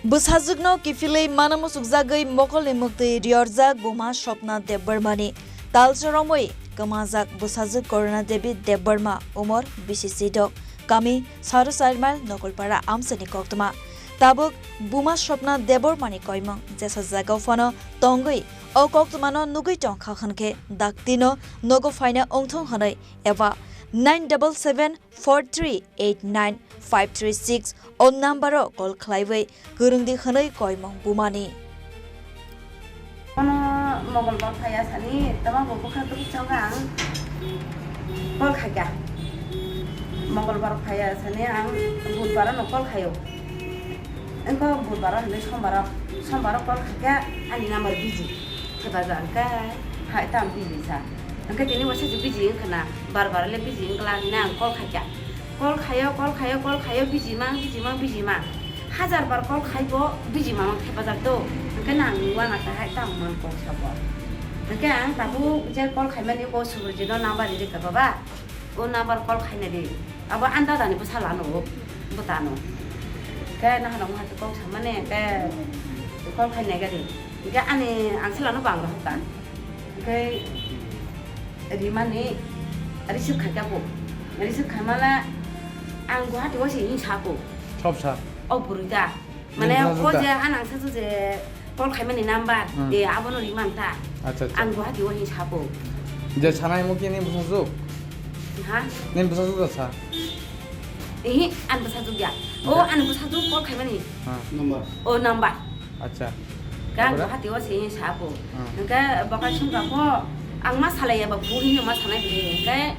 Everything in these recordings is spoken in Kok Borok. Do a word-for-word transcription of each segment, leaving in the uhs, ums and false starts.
Bwsajwkno kiphilwi mana muchukjagwi mokolni mwktwi riyorjak buma Swapna Debbarmani. Tal choromwi kwmajak bwsajwk Koruna Devi Debbarma, umor bisi sidok, kami Saro Chairmail, Nokolpara amchaini koktwma. Tabuk buma Swapna Debbarmani koimung jesa jagao phano tongwi o koktwmano nugwi tongkha hwnkhe daktino nogo phaina wngthung hwnwi eba nine double seven four three eight nine five three six o number-o call khlaiwi kwrwngdi hwnwi koimung bumani. Kono Mongolbar phaiya sani tama bo bwkha duk chonga ang call khaikha. Mongolbar phaiya sani ang Budbar no call khaio. Engko Budbar hinwi Sombar, Sombar call khaikha ani number busy. Khe bajar khe hai tam busy sa. Hwnkhe tini waisa se busy wngkha na, bar bar le busy wngkla hwnwi ang call khaikha. Call khaio, call khaio, call khaio, busy mang, busy mang, busy mang. Hajar bar call khaibo busy mang khe bajar to. Hwnkhe nang uana kahai tam mang kok sabo. Hwnkhe ang tabuk je call khaimani o Subrajit no number rikha baba. O number call khaina di. Abo ang dada ni bwsa lano o bwta no. Hwnkhe nahano wngkha kok samani hwnkhe call khaina gari. Hwnkhe ani ang se lano bang rohor ta. Hwnkhe rimani receive khaikha bo. Receive khaimala ang Guwahati o se hini sako. Sob sa. O bwrwi ta. Mane nini bwsajwk o da? Je anang sa je call khaimani number, hmm, e abono rimani ta. Acha, acha. Ang Guwahati o hini sako. Je sanai mo ki nini bwsajwk? Ha? Nini bwsajwk da sa? Ehi, ani bwsajwk ya. O, acha, ani bwsajwk call khaimani. Ha. Number. O number. Acha. Khe ang Guwahati o se hini sako. Hmm. Hwnkhe bokhai sungkha pho ang ma salai ya ba bu hini ma sanai bini. Hwnkhe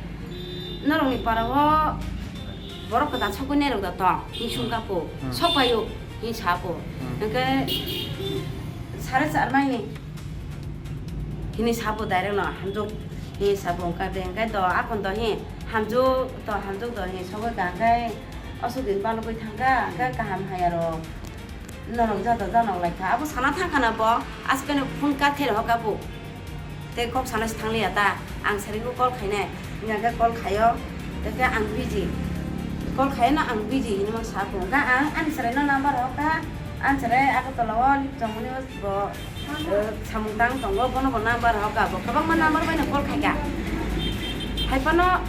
norokni para o borok kwtal sokwi nairok da tong, hini sungkha pho. Hmm. Sok paio, hini sako. Hmm. Hwnkhe sare char maini hini sabo direct no hamjwk hini sabo wngkha de, hwnkhe do akon do hi hamjwk to hamjwk do hi sogwi ka hwnkhe aswk din balogwi thangkha, hwnkhe kaham haya rok norok jata janok laikha. Abo sana thangkha na bo, askeno phone cut khe rohorkha bo. Tei kok sana se thangliya ta, ang sari o call khainai, hwnkhe call khaio, tei khe ang busy, call khaino ang busy hinwi ma sa tongo. Hwnkhe ang ani chwraino number rohorkha, ani chwrai Agartala o lip chongmani bo, eh, samung tang tongo, bono bo number rohorkha, bo kwbangma number baino call khaikha. Haiphano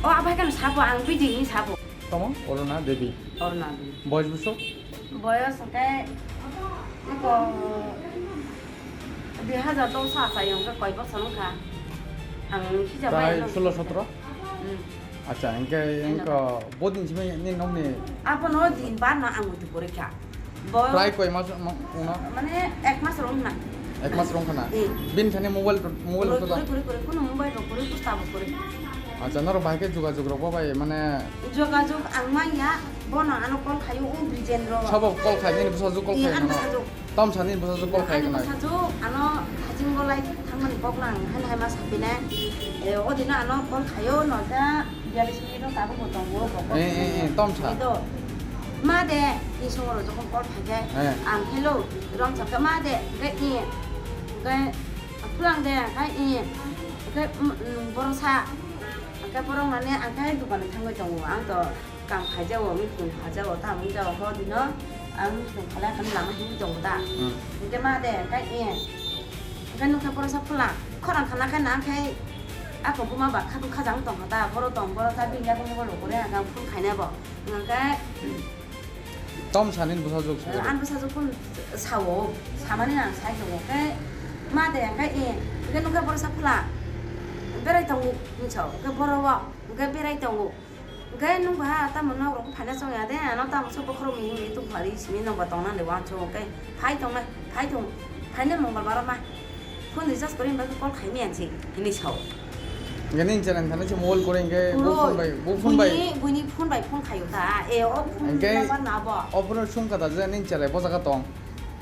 o abai kheno sabo ang busy hinwi sabo. Tamo Oruna Devi. Oruna Devi. Boyos bwswk? Boyos hwnkhe iko dui hazar dos achai hwnkhe koi bosor wngkha. Ang hijab bai. Prai sulo sotro? Hmm. Acha, hwnkhe, hwnkhe bodin simi nini nokni? Abono din bar no ang muitu porikha. Bo prai koi mas ma-, wngno? Mane ek mas rok wngna. Ek mas rok wngkha na? Eh. Bini thani mobile to, mobile to da? Kuri, kuri, kuri, kuri, kuno mobile rok kuri, kusta bo kuri. Acha, norok bahai khe jogajog rok bo bai mane? Jogajog ang manya, bono ano call khaio, o Brijendra. Sabo call khai, nini bwsajwk call khai ano? Eh, ani bwsajwk. Tam sani bwsajwk call khai ani khna? Bwsajwk ano hajing bolai thangmani kok lang, hani hai ma sapinai. Eh, o dino ano call khaio, noita biyalish minute o tabuk bo tongo, bo call khai. Eh, eh, eh, tam sa. Ito, ma de, ni songoro jokhon call khai khe, eh, ang hello, rong sakhe ma de, hwnkhe i, hwnkhe phulang de, hwnkhe i, hwnkhe, mm, mm, borok sa, hwnkhe borok mane, ang khe dukan thangwi tongo, ang to kam khaijao, meeting khaijao, tamo wngjago, ho dino ang meeting khalai khe lama himwi tongo da. Hmm. Hwnkhe ma de, hwnkhe i, hwnkhe nokha borok sa phulang, khorang khana khe nang khe, ako buma ba khadu khajang tongkha da, borok tong, borok sa bini yago mobile rok kore, ang phone khainai bo, hwnkhe, Tom sa nini bwsajwk sa. Eh, ani bwsajwk phone sao, samani ang sai tongo. Khe ma de, khe, eh, khe nokha borok sa phulang, berai tongo, hinwi sao. Khe borok o, khe berai tongo. Khe nokha tamo nok rok phaina chong ya de, ano tamo se bokhorok mihim mihim tong phari, simi nokba tongna le uansuk. Khe phai tongnai, phai tong, phainai Mongolbar o ma. Phone recharge kwrwi hwnba khe call khaimani ang se hinwi sao. Hwnkhe nini chwrai thani se mobile kwrwi hwnkhe bo phone bai, bo phone bai. Buini, buini phone bai phone khaio ta. E, o phone number na bo. Hwnkhe o phone sum kha da je nini chwrai bo jaga tong.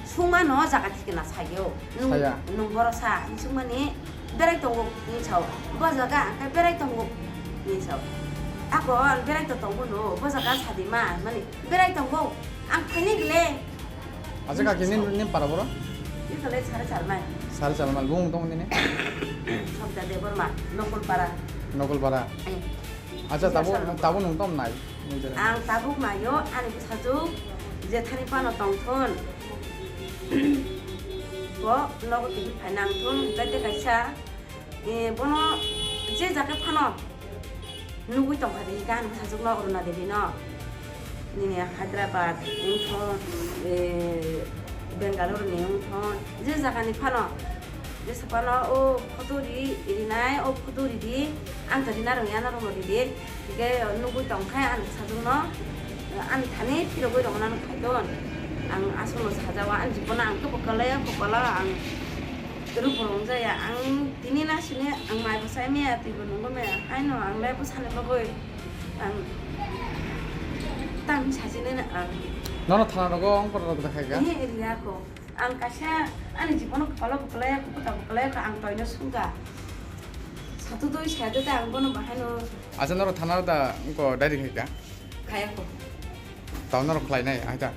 Sungma no jaga thikna sayo. Nung, saya. Nung borok sa, sungmani berai tongo hinwi sao. Bo jaga hwnkhe berai tongo hinwi sao. Ako berai to tongo no, bo jaga sadi ma, mani berai tongo. Ang khaini gle. Acha kaki, nini, nini para boro? Ito le sare char mai. Sare char mai, bung tong nini? Sabda Debbarma, Nokolpara. Nokolpara. Eh. Acha, tabuk, tabuk nung tom nai? Ang tabuk naio, ani bwsajwk, Jethani phano tongthun. Bo nogo tini phaina nangthun, hwnkhe tei kaisa, eh, bono je jaga phano nugwi tongkha de, hwnkhe ani bwsajwkno Aruna Devi no. Nini Hyderabad wngthun, eh, Bengaluru ni wngthun, je jagani phano jesa phano o photo ri, rinai, o photo ridi, ang to rina rwngya, norokno ridi. Hingke nugwi tongkhe ani bwsajwkno, ani thani phirogwi rwngna khaidon. Ang aswkno sajao, ani jibono ang kebo kwlaiya, kwpalo ang rwphuru wngjaya. Ang tini na sini ang mai bwsai maya, twibo nungwi maya, haino ang le bwsani bagwi ang tang sajinai na ang. Nono thana rogo ongkor rok dakhaika? Ehe, iriya ko. Ang kaisa ani jibono kwpalo kwlaiya, kwpalo kwlaiya, ang toino sungka. Satudui saya de ang bono bahaino. Acha norok thana da ongko diary khaika? Khaya ko. Tao norok khlainai, aita.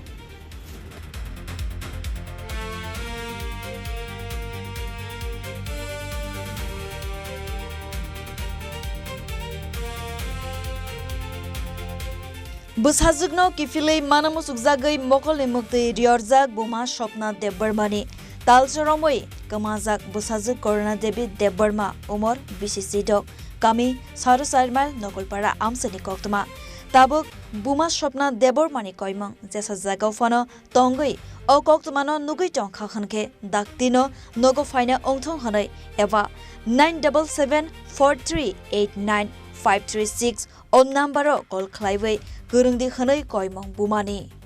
Bwsajwkno kiphilwi mana muchukjagwi mokolni mwktwi riyorjak buma Swapna Debbarmani. Talsa romwi kwmajak bwsajwk Karuna Devi Debbarma, umor bisi sidok, kami Saro Chairmail, Nokolpara amchaini koktwma. Tabuk buma Swapna Debbarmani koimung jesa jagao phano tongwi o koktwmano nugwi tongkha hwnkhe daktino nogo phaina wngthung hwnwi eba nine double seven four three eight nine five three six o number-o call khlaiwi kwrwngdi hwnwi koimung bumani.